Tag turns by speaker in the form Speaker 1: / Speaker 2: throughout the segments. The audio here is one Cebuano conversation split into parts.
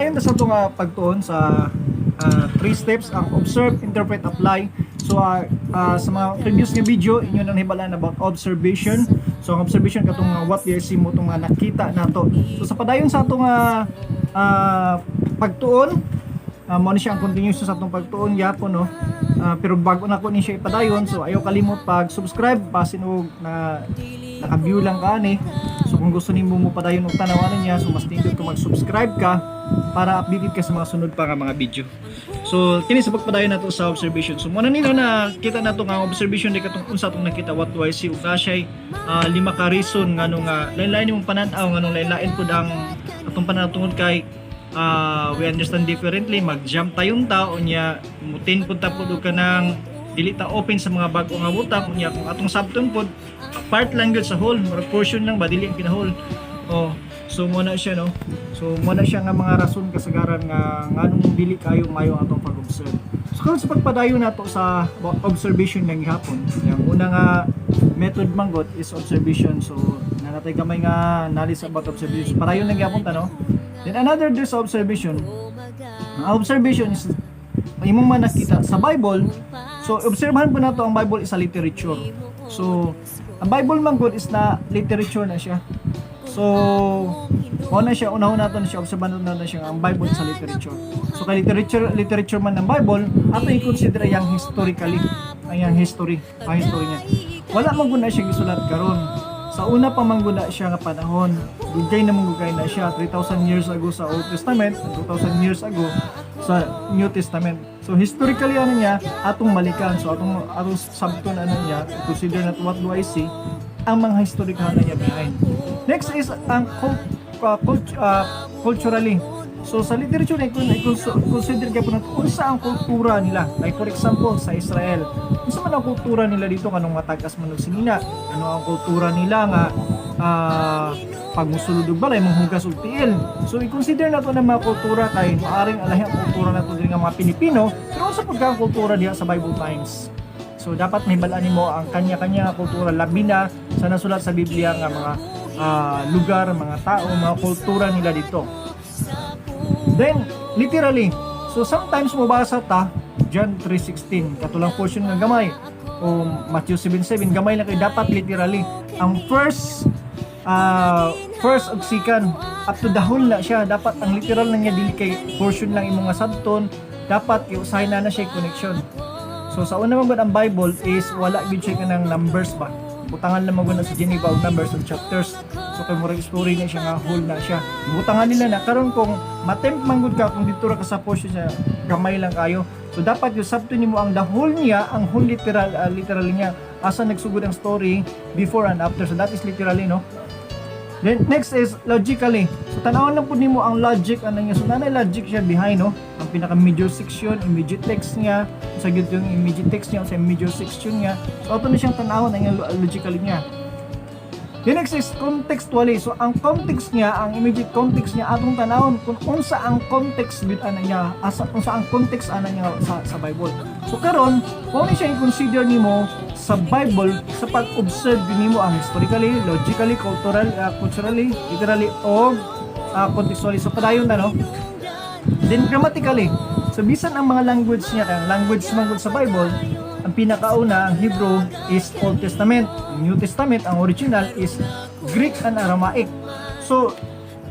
Speaker 1: Ayon sa atong pagtuon sa three steps, ang observe, interpret, apply. So sa mga previous nga video, inyo nang hibalan about observation. So ang observation katong what do you see mo, itong mga nakita nato. So sa padayon sa atong pagtuon, mao ni siya ang continuation sa atong pagtuon gyapon, no. Pero bago na ko ni siya ipadayon, so ayaw kalimot pag subscribe basin og na naka-view lang ka ani. So kung gusto nimo mo padayon og tanawanan niya, so mas nindot kung mag-subscribe ka para updated ka sa mga sunod pa nga mga video. So kini sa pagpadayon nato sa observation. So mao na nino na kita nato nga ang observation di katong unsa atong nakita, what do I see, ug na siya'y lima ka reason ngano nga lain-lain imong panan-aw, nganong lain-lain pud ang atong pananaw tungod kay we understand differently, mag-jump tayong tao unya mutin pud ta pud og kanang dili ta open sa mga bag-o nga butang. Unya kung atong sabton pud, part lang gyud sa whole, murag portion lang ba, dili ang pinahole. Oh, so mo na siya, no. So mo na siya nga mga rason kasagaran nga nganong dili kayo mayo ang atong pag-observe. So karon sa pagpadayon nato sa observation ng gihapon, yung una nga method manggod is observation. So nanatay gamay nga knowledge about observation, so padayon lang gihapon ta, no. Then another, there's observation. Ang observation is imong man nakita sa Bible. So obserbahan po nato ang Bible is a literature. So ang Bible man gud is na literature na siya. So mao na siya, unahon nato na siya, obserbahan nato na siya ang Bible is a literature. So kay literature literature man ng Bible, ato i-consider yang historically, ang yang history, ang history niya. Wala man gud na siya gisulat karon. Sa una pa man gud na siya nga panahon, dugay na man gugay na siya, 3,000 years ago sa Old Testament, 2,000 years ago sa New Testament. So historically ano niya atong balikan. So atong sabton ano niya, consider na what do I see, ang mga historical na niya behind. Next is ang culturally. So sa literature i-consider kay po nato unsa ang kultura nila. Like for example, sa Israel. Unsa man ang kultura nila dito kanong matagas man og sinina? Ano ang kultura nila nga pag musulod og balay manghugas og tiil? So i-consider nato ng mga kultura kay maaring alahi ang kultura nato diri nga mga Pilipino, pero unsa pud ka ang kultura diha sa Bible times? So dapat mahibalaan nimo ang kanya-kanya nga kultura, labi na sa nasulat sa Biblia nga mga lugar, mga tao, mga kultura nila dito. Then, literally, so sometimes mobasa ta John 3:16, katulang portion nga gamay, o Matthew 7:7, gamay lang kay dapat literally. Ang first ug second up to the whole na siya, dapat ang literal lang niya, dili kay portion lang imong nga sabton, dapat kay usahay na na siya connection. So sa una man gud, ang Bible is wala gyud siya kanang numbers ba. Butangan lang man gud na sa Geneva og numbers og chapters. So kay murag story na siya nga whole na siya. Butangan nila na karon kung matempt man gud ka kung dito ra ka sa portion siya, gamay lang kayo. So dapat yung sabto nimo ang the whole niya, ang whole literal literally niya, asa nagsugod ang story, before and after. So that is literally, no. Then next is logically. So tanawon lang pud nimo ang logic ano niya. So nanay logic siya behind, no. Ang pinaka major section, immediate text niya, sa gyud yung immediate text niya, sa major section niya. So ato na siyang tanawon ang logically niya. The next is contextually. So ang context niya, ang immediate context niya, atong tanawon kung unsa ang context gud ana niya, asa unsa ang context ana niya sa Bible. So karon, mao ni siya i-consider nimo sa Bible sa pag-observe nimo ang historically, logically, culturally, literally o contextually. So padayon na, no. Then grammatically. So bisan ang mga language niya, kay ang language man gud sa Bible, ang pinakauna, ang Hebrew is Old Testament. Ang New Testament, ang original is Greek and Aramaic. So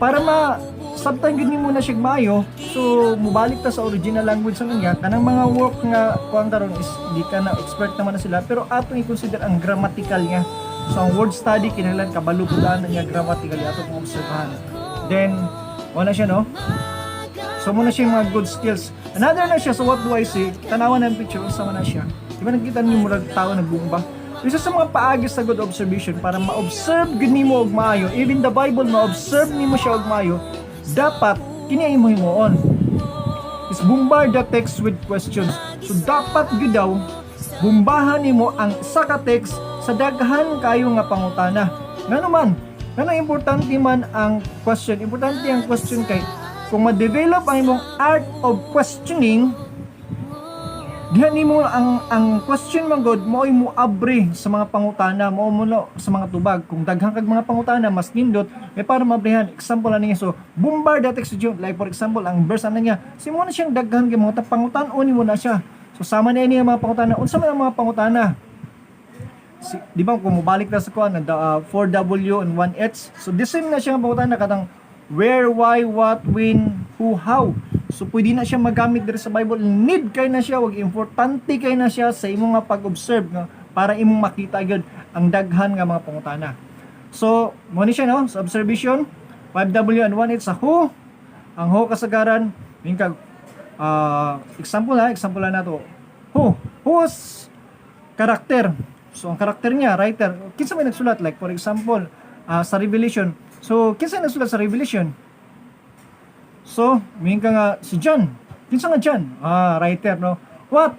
Speaker 1: para ma sabtan gyud nimo na siya maayo, so mubalik ta sa original language sa niya. Kanang mga work nga kuan karon is di ka na expert naman na sila, pero atong i-consider ang grammatical niya. So ang word study, kinahanglan kabalo pud ana niya grammatically, ato pong obserbahan. Then wala siya, no. So muna siya yung mga good skills. Another na siya, so what do I see? Tanawan ng picture, unsa man na siya. Di ba nakita niyo murag tao nagbumba? Isa sa mga paagi sa good observation para ma-observe gud nimo og maayo, even the Bible ma-observe nimo siya og maayo, dapat kini ay imo himuon. Is bombard the text with questions. So dapat gyud daw bumbahan nimo ang isa ka text sa daghan kayo nga pangutana. Ngano man? Ngano importante man ang question? Importante ang question kay kung ma-develop ang imong art of questioning, Diha nimo ang question man god mo ay mo abre sa mga pangutana mo mo na sa mga tubag. Kung daghan kag mga pangutana, mas nindot kay para mabrihan. Example ani niya, so bombard that text. Like for example, ang verse ana niya, si mo na siyang daghan kay mga pangutan-on nimo na siya. So sama na ini ang mga pangutana. Unsa man ang mga pangutana? Si, di ba kung mobalik na sa kuan, 4W and 1H? So the same na siya nga pangutana, katang where, why, what, when, who, how. So pwede na siya magamit diri sa Bible. Need kay na siya, wag importante kay na siya sa imong nga pag-observe nga para imong makita gyud ang daghan nga mga pangutana. So mo ni siya, no? Sa observation, 5W and 1H sa who. Ang who kasagaran kag example ha, example na nato. Who? Who was karakter? So ang karakter niya, writer, kinsa may nagsulat? Like for example, sa Revelation. So kinsa may nagsulat sa Revelation? So, moingon ka nga si John. Kinsa nga John? Ah, writer, no. What?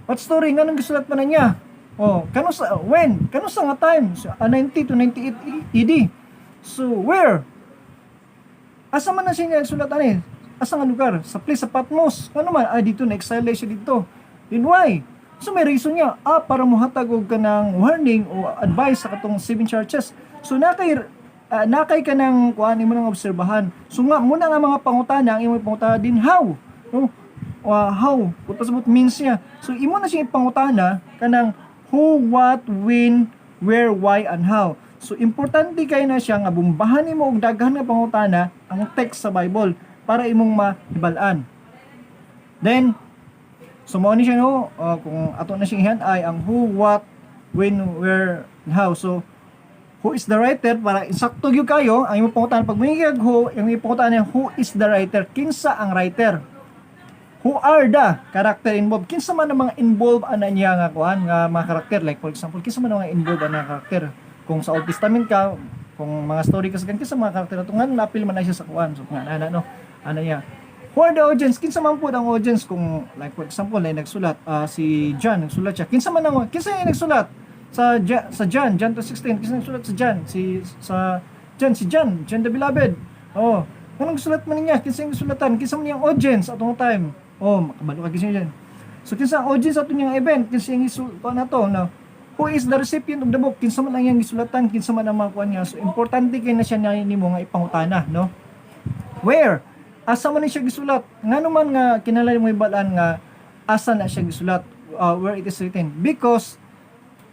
Speaker 1: What story nga nang gisulat man na niya? Oh, kano sa when? Kano sa nga time? So, 90 to 98 AD. So, where? Asa man na siya nga nagsulat ani? Asa nga lugar? Sa place sa Patmos. Ano man? Ah, dito na exile siya dito. Then why? So may reason niya. Ah, para mohatag og kanang warning o advice sa katong seven churches. So nakay ka ng kuan imo nang obserbahan. So nga muna nga mga pangutana ang imong pangutana din, how. No? How kung pasabot means niya. So imo na siya ipangutana kanang who, what, when, where, why and how. So importante kay na siya nga bumbahan nimo og daghan nga pangutana ang text sa Bible para imong mahibal-an. Then so mao ni siya, no, kung ato na siyang ihan ay ang who, what, when, where, and how. So who is the writer, para insakto gyud kayo ang imong pangutana. Pag moingon who, ang imong pangutana, who is the writer? Kinsa ang writer? Who are the character involved? Kinsa man ang mga involved ana niya nga kuan nga mga karakter? Like for example, kinsa man ang mga involved ana nga karakter? Kung sa Old Testament ka, kung mga story ka sa kinsa mga karakter ato nga napil man na siya sa kuan. So nga ana, no, ana niya. Who are the audience? Kinsa man pud ang audience? Kung like for example ay nagsulat si John, nagsulat siya, kinsa man ang kinsa yung nagsulat sa John, John 2:16? Kinsa nagsulat sa John? Si sa John, si John, John the Beloved. Oh, anong sulat man niya? Kinsa yung sulatan? Kinsa man yung audience atong time? Oh, makabalo ka kinsa yan. So kinsa ang audience ato niyang event? Kinsa yung isulat na to, no? Who is the recipient of the book? Kinsa man ang iyang gisulatan? Kinsa man ang mga kuan niya? So importante kay na siya na nimo nga ipangutana, no? Where? Asa man ni siya gisulat? Ngano man nga kinahanglan mo hibalaan nga asa na siya gisulat, where it is written? Because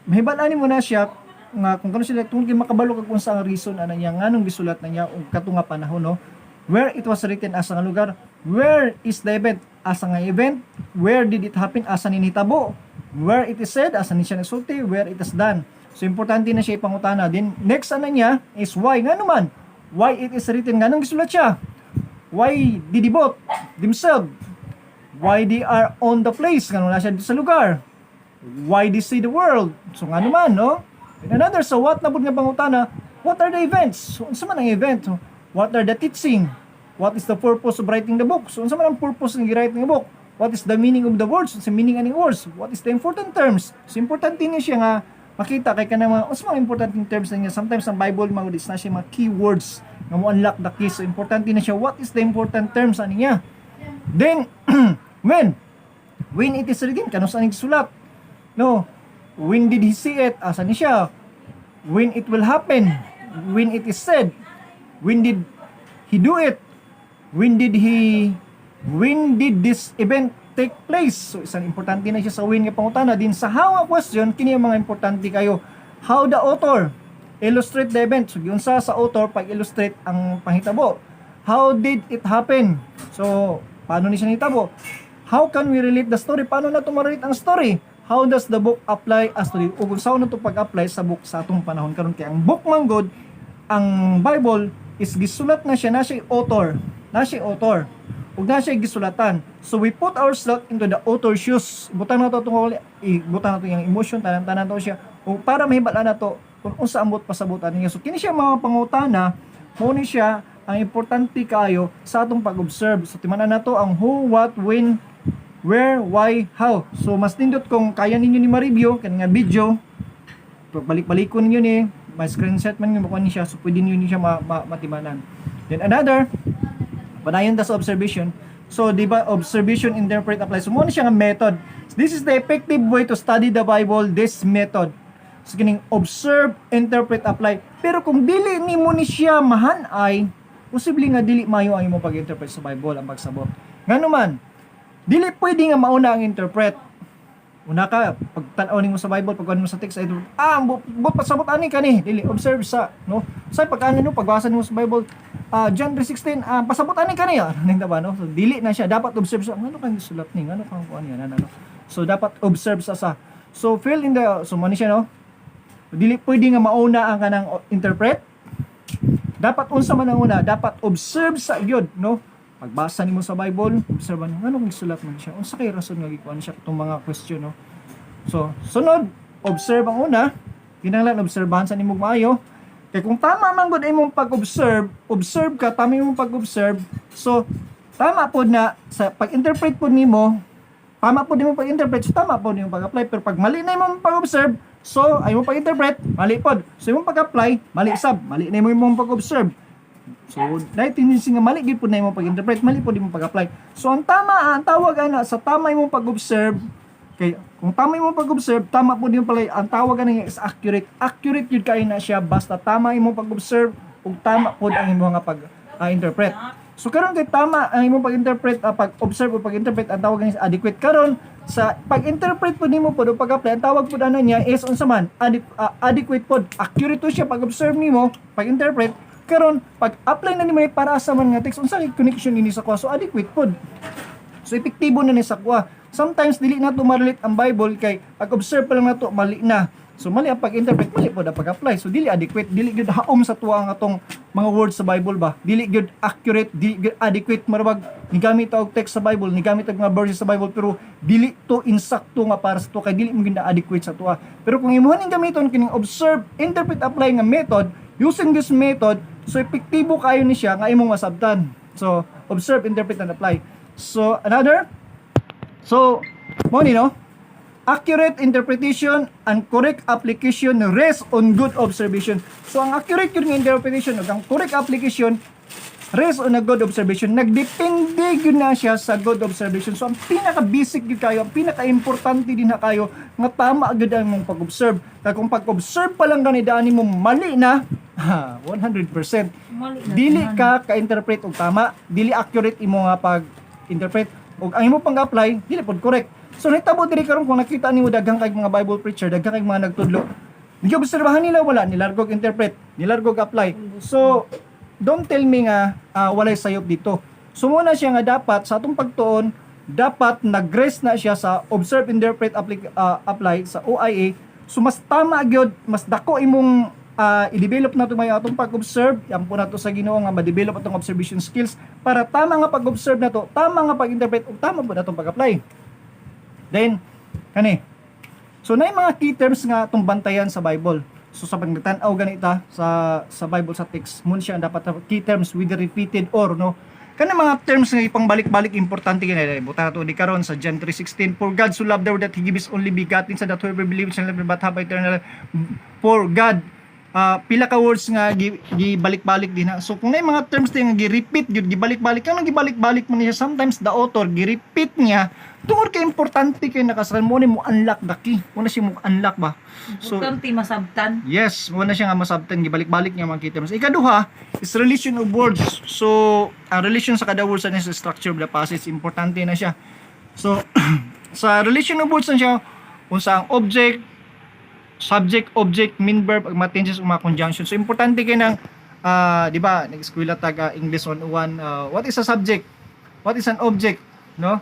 Speaker 1: mahibalaan nimo na siya nga kung kano sila tungod kay makabalo kag unsa ang reason ana niya nganong gisulat na niya ug kato nga panahon, no? Where it was written, asa nga lugar. Where is the event? Asa nga event. Where did it happen? Asa ni nitabo. Where it is said? Asa ni siya nagsulti. Where it is done? So importante na siya ipangutana din. Next ana niya is why. Ngano man why it is written? Nganong gisulat siya? Why did they devote themselves? Why they are on the place? Ngano na siya dito sa lugar? Why they see the world? So ngano man, no? And another, so what na pud nga pangutana, what are the events? So unsa man ang event? So, what are the teaching? What is the purpose of writing the book? So unsa man ang purpose ng writing the book? What is the meaning of the words? Unsa meaning aning words? What is the important terms? So importante ni siya nga makita kay kanang mga unsa mga important terms na niya. Sometimes ang Bible mga is na siya mga keywords nga mo unlock the keys. So importante na siya, what is the important terms ani niya. Then when it is written, kano sa sulat, no? When did he see it? Asa ni siya? When it will happen? When it is said? When did he do it? When did this event take place? So isang importante na siya sa when nga pangutana. Din sa how nga question, kini ang mga importante kayo. How the author illustrate the event? So giunsa sa author pag-illustrate ang panghitabo? How did it happen? So paano ni siya nahitabo? How can we relate the story? Paano na ito ma-relate ang story? How does the book apply as to ug unsa na to pag-apply sa book sa atong panahon karon? Kay ang book man god, ang Bible is gisulat na siya, na siya author, na siya author ug na siya gisulatan. So we put ourselves into the author's shoes. Butang na to tungkol, ibutang na to yung emotion, tanan-tanan to siya ug para mahibal-an nato kung unsa ambot pasabutan niya. So kini siya mga pangutana, mao ni siya ang importante kaayo sa atong pag-observe. So timan-an nato ang who, what, when, where, why, how. So mas nindot kung kaya ninyo ni ma-review kani nga video, balik-balikon ninyo ni, may screenshot man ninyo, makuha ni siya, so pwede niyo ni siya matimanan. Then another, padayon ta sa observation. So, di ba, observation, interpret, apply. So, mao na siya nga method. This is the effective way to study the Bible, this method. So, kining observe, interpret, apply. Pero kung dili nimo ni siya mahanay, posible nga dili mayo ang imong pag-interpret sa Bible, ang pagsabot. Ngano man, dili pwede nga mauna ang interpret. Una ka, pag tan-aw nimo sa Bible, pag mo sa text, ay, but pasabot ani kani, dili, observe sa, no? Sa pag ano no, pagbasa nimo sa Bible, John 3:16, pasabot ani kani, ning ba, no? So dili na siya, dapat observe sa, ngano kang sulat ni, ngano kang kuan yan, ano, ano. So dapat observe sa. So fill in the, so man siya, no? Dili pwede nga mauna ang kanang interpret. Dapat unsa man ang una, dapat observe sa gyud, no? Pagbasa nimo sa Bible, observe mo ngano kang sulat man siya. Unsa kay rason nga gikuan siya itong mga question, no? So, sunod, observe ang una. Kinahanglan obserbahan sa nimo maayo. Kay kung tama man gud imong pag-observe, observe ka, tama imong pag-observe. So, tama pod na sa pag-interpret pod nimo, tama pod nimo pag-interpret, so tama pod nimo pag-apply. Pero pag mali na imong pag-observe, so ay imong pag-interpret, mali pod. So imong pag-apply, mali sab, mali na imong pag-observe. So, dahil tendency nga mali gyud pod na imong pag-interpret, mali pod imong pag-apply. So, ang tama, ang tawag ana sa tama imong pag-observe, kay kung tama imong pag-observe, tama pod imong pala, ang tawag ana is accurate. Accurate gyud kaayo na siya basta tama imong pag-observe ug tama pod ang imong nga pag-interpret. So karon kay tama ang imong pag-interpret, pag-observe o pag-interpret, ang tawag is adequate. Karon sa pag-interpret pod nimo pod o pag-apply, ang tawag pod ana niya is unsa man? Adequate pod. Accurate to siya pag-observe nimo, pag-interpret. Karon pag-apply na nimo ni para sa man nga text, unsa kay connection ini sa kuha? So adequate pod. So epektibo na ni sa kuha. Sometimes dili na to ma-relate ang Bible kay pag-observe pa lang nato mali na. So mali ang pag-interpret, mali pod ang pag-apply. So dili adequate, dili gyud haom sa tuwa ang atong mga words sa Bible ba. Dili gyud accurate, dili gyud adequate marabag nigamit og text sa Bible, nigamit og mga verses sa Bible pero dili to insakto nga para sa tuwa kay dili mo gyud na adequate sa tuwa. Pero kung imuha ning gamiton kining observe, interpret, apply nga method, using this method, so epektibo kayo ni siya nga imong masabtan. So observe, interpret and apply. So another. So, mo ni no? Accurate interpretation and correct application rest on good observation. So, ang accurate yun nga interpretation ug ang correct application rest on a good observation. Nagdepende yun na siya sa good observation. So, ang pinaka-basic yun kayo, ang pinaka-importante din na kayo, nga tama agad ang mong pag-observe. Kaya kung pag-observe pa lang gani daan mo mali na, ha, 100%.
Speaker 2: Mali na
Speaker 1: Dili
Speaker 2: tanan.
Speaker 1: ka ka-interpret og tama, dili accurate imo nga pag-interpret ug ang imo pang-apply dili pod correct. So nahitabo diri karon kung nakita nimo daghang kay mga Bible preacher, daghang kay mga nagtudlo. Giobserbahan nila wala nilargog interpret, nilargog apply. So don't tell me nga walay sayop dito. So muna siya nga dapat sa atong pagtuon dapat nag-rest na siya sa observe, interpret, apply sa OIA. So mas tama gyud, mas dako imong i-develop na to may atong pag-observe, yan po nato sa Ginoo nga ma-develop atong observation skills para tama nga pag-observe nato, tama nga pag-interpret ug tama po natong pag-apply. Then kani. So na mga key terms nga atong bantayan sa Bible. So sa pagtan-aw ganita sa Bible, sa text, mun siya ang dapat key terms with the repeated or no. Kana mga terms nga ipang balik-balik importante kini buta nato ni karon sa John 3:16, "For God so loved the world that he gave his only begotten son that whoever believes shall never but have eternal life." For God, pila ka words nga gibalik-balik din ha. So kung na mga terms din nga gi-repeat gyud, gibalik-balik kang gibalik-balik mo niya, sometimes the author gi-repeat niya tungod kay importante kay nakasalan mo ni mo unlock the key. Mo na siya mo unlock ba. So
Speaker 2: Importante masabtan.
Speaker 1: Yes, mo na siya nga masabtan gibalik-balik niya mga key terms. Ikaduha is relation of words. So, ang relation sa kada words sa structure of the passage, importante na siya. So, sa relation of words na siya, unsa ang object, subject, object, main verb, ug mga tenses ug mga conjunction. So, importante kay nang di ba, nag-eskwela tag English 101, what is a subject? What is an object? No?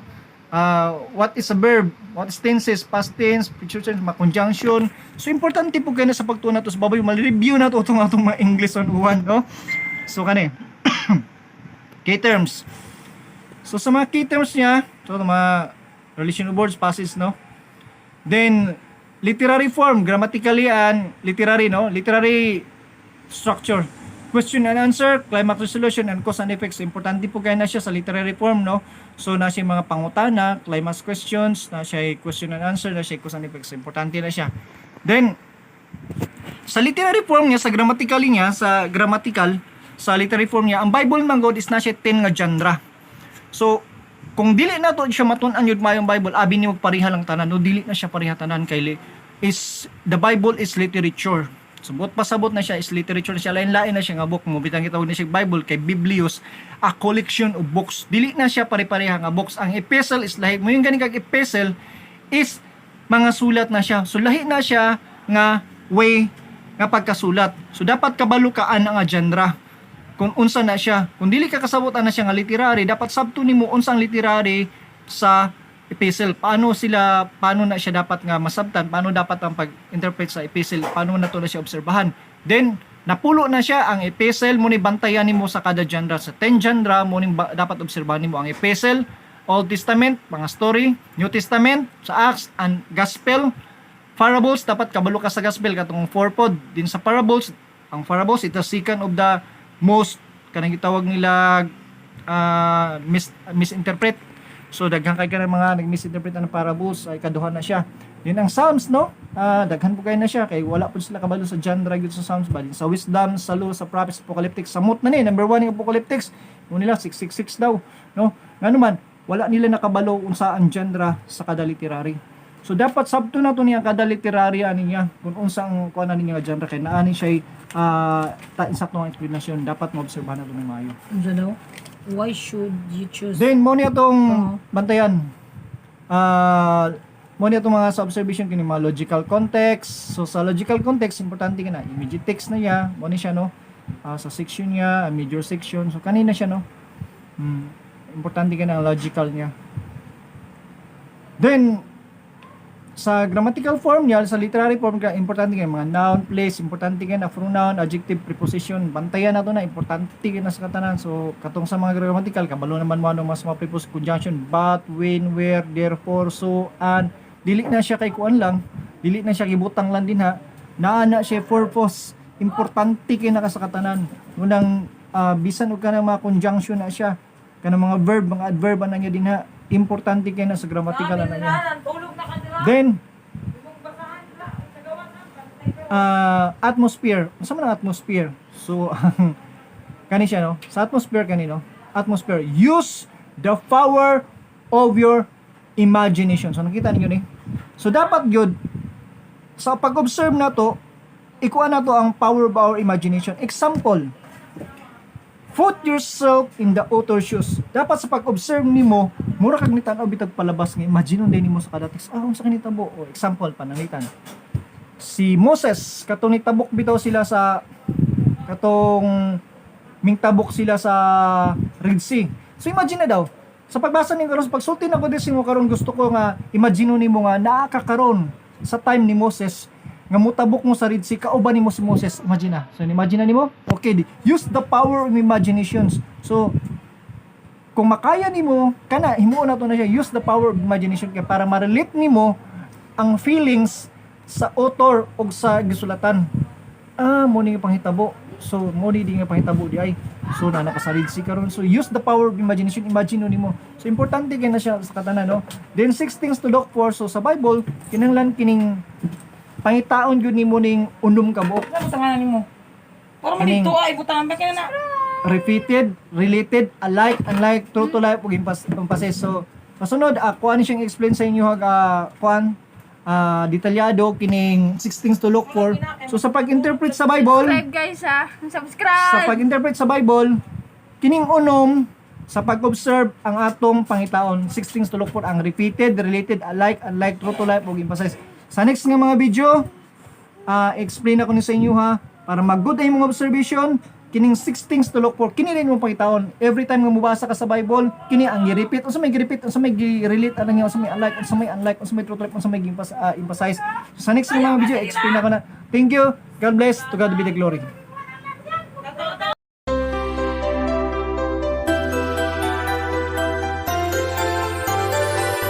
Speaker 1: What is a verb? What is tenses? Past tense, future tense, mga conjunction. So, importante po kayo na sa pagtuon nato sa baboy, mal-review na to itong atong mga English 101, no? So, kani. Key terms. So, sa mga key terms niya, so, mga relation of words, passage, no? Then, literary form, grammatically and literary, no? Literary structure. Question and answer, climax resolution, and cause and effects. Importante po kaya na siya sa literary form, no? So, na siya mga pangutana, climax questions, na siya question and answer, na siya cause and effects. Importante na siya. Then, sa literary form niya, sa grammatically niya, sa grammatical, sa literary form niya, ang Bible man God is na siya 10 nga genre. So, Kung dili na to siya matun-an yun mayong Bible, abi nimo pareha lang tanan. No, dili na siya pareha tanan kay is the Bible is literature. Subot pasabot na siya is literature na siya, lain-lain na siya nga book mo bitang gitawag ni siya Bible kay Biblios, a collection of books. Dili na siya pare-pareha nga books. Ang epistle is lahi mo yung gani kag epistle is mga sulat na siya. So lahi na siya nga way nga pagkasulat. So dapat kabalo ka ana nga genre kung unsa na siya. Kung dili ka kasabot ana siya nga literary, dapat sabto nimo unsang literary sa epistle. Paano sila, paano na siya dapat nga masabtan, paano dapat ang pag-interpret sa epistle, paano na to na siya obserbahan. Then, napulo na siya ang epistle, mo ni bantayan nimo sa kada genre. Sa 10 genre, mo ni dapat obserbahan nimo ang epistle, Old Testament, mga story, New Testament, sa Acts and Gospel, parables, dapat kabalo ka sa gospel katong four pod din sa parables. Ang parables, ito second of the most kanang gitawag nila misinterpret. So daghan kay kanang mga nag-misinterpret ng parables ay kaduha na siya. Yun ang Psalms, no? Daghan po kay na siya kay wala po sila kabalo sa genre gyud sa Psalms ba. Din sa wisdom, sa law, sa prophets, apocalyptic, samot na ni number 1 yung apocalyptics mo nila 666 daw, no? Ngano man wala nila nakabalo unsa ang genre sa kada literary. So dapat sabto na to niya kada literary ani niya kung unsa ang kuan ani niya nga genre kay naani siya ta insakto ang explanation, dapat maobserbahan na to ng maayo.
Speaker 2: Unsa daw? Why should you choose?
Speaker 1: Then mo niya tong
Speaker 2: Oo.
Speaker 1: Bantayan. Mo niya tong mga sa observation kini mga logical context. So sa logical context, importante ka na immediate text na niya, mo ni siya, no. Sa section niya, major section. So kanina siya, no. Importante ka na ang logical niya. Then sa grammatical form niya, sa literary form, importante kay mga noun, place, importante kay na pronoun, adjective, preposition, bantayan na to na, importante kay na sa katanan. So, katong sa mga grammatical, kabalo naman mo ano mas mga prepos conjunction, but, when, where, therefore, so, and, dili na siya kay kuan lang, dili na siya gibutang lang din ha, naa na siya purpose, importante kay na ka sa katanan. Unang, bisan og kanang mga conjunction na siya, kanang mga verb, mga adverb ana niya din ha, importante kay na sa grammatical ana niya.
Speaker 2: Tulog na ka dira.
Speaker 1: Then,
Speaker 2: Imong basahan dira. Sa gawas na.
Speaker 1: Atmosphere. Unsa man ang atmosphere? So, kani siya, no? Sa atmosphere kani, no? Atmosphere. Use the power of your imagination. So, nakita ninyo ni. So, dapat yun, sa pag-observe na to, ikuha na to ang power of our imagination. Example, put yourself in the author's shoes. Dapat sa pag-observe nimo, mura kag nitan-aw bitag palabas nga imagine din nimo sa kada text. Ah, unsa kani tabo? O example pananglitan. Si Moses katong nitabok bitaw sila sa katong mingtabok sila sa Red Sea. So imagine na daw, sa pagbasa nimo karon, sa pagsulti nako this mo karon, gusto ko nga imagine nimo nga naa ka karon sa time ni Moses nga mutabok mo sa Red Sea, kauban nimo si Moses. Imagine na. So imagine na nimo? Okay, use the power of imaginations. So kung makaya nimo kana himuon na to na siya, use the power of imagination kay para ma-relate nimo ang feelings sa author o sa gisulatan. Ah, mo ni nga panghitabo. So mo ni di nga panghitabo di ay. So na naka sa Red Sea karon. So use the power of imagination, imagine nimo. So importante kay na siya sa katanan, no? Then six things to look for. So sa Bible kinahanglan kining pangitaon gyud nimo ning unom ka buok.
Speaker 2: Ano sa ngalan nimo? Para
Speaker 1: Kining-
Speaker 2: manito ay butangan ba kina na?
Speaker 1: Repeated, related, alike, unlike, true to life, ug emphasis. So, kasunod, kuan ni siyang explain sa inyo hag kuan detalyado kining six things to look for. So sa pag-interpret sa Bible,
Speaker 3: Subscribe, guys, ha. Subscribe!
Speaker 1: Sa pag-interpret sa Bible, kining unom sa pag-observe ang atong pangitaon, six things to look for ang repeated, related, alike, unlike, true to life ug emphasize. Sa next nga mga video, explain ako ni sa inyo ha para mag-good ay imong observation kining six things to look for, kini rin imong pangitaon every time nga mobasa ka sa Bible. Kini ang gi-repeat, unsa may gi-repeat, unsa may gi-relate ana niya, unsa may alike, unsa may unlike, unsa may true to life, unsa may gi-emphasize. So, sa next nga mga video, explain ako na. Thank you. God bless. To God be the glory.